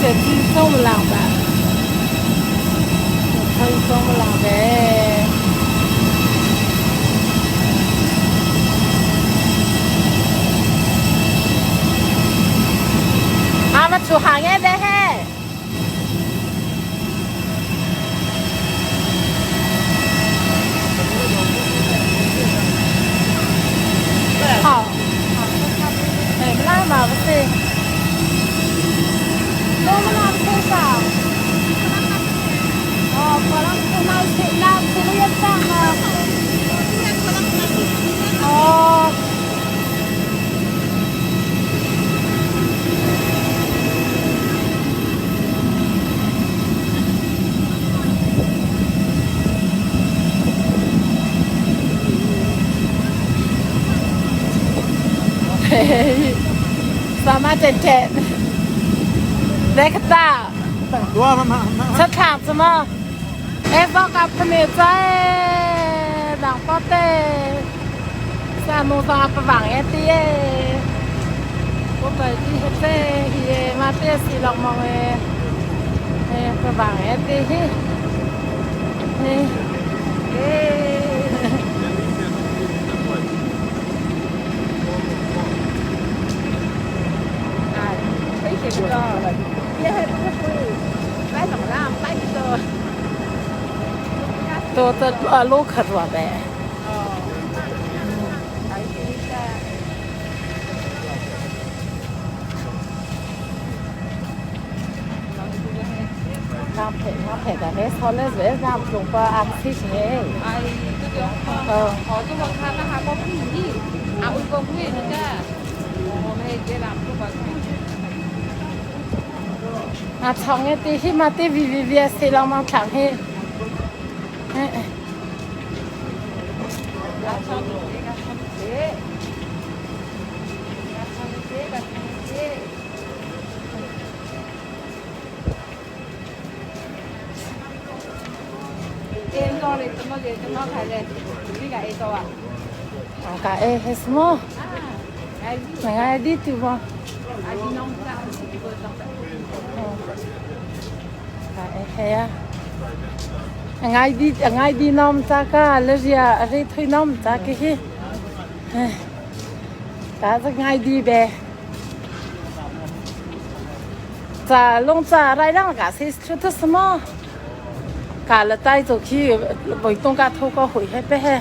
这轻松不浪吧？轻松不浪呗。阿妈出行业呗嘿。好，哎，不拉嘛不是，我们那不是啥？哦，可能是那是那是那个上啊。哦。嘿，萨马姐姐，那个大，吃糖子吗？哎，放个不能在，让包的，山路上不放一点。我白天黑在，嘛在水浪忙哎，哎不放一点嘿，哎，哎。都在路可多呗。那陪那陪的，那操那是那中国阿不行哎。哎，这个好多我看那还包皮，啊，我包皮那个，我们这两不包啊，长的这些嘛，对，V V V，谁让忙长的？哎哎。我讲哎，还什么？那个你对不？哎呀，ngay đi ngay đi nom ta cả là gì à đi thuê nom ta cái gì ta rất ngay đi về 咋弄咋来两个是出的什么？搞了带走去，为东家偷个回去呗。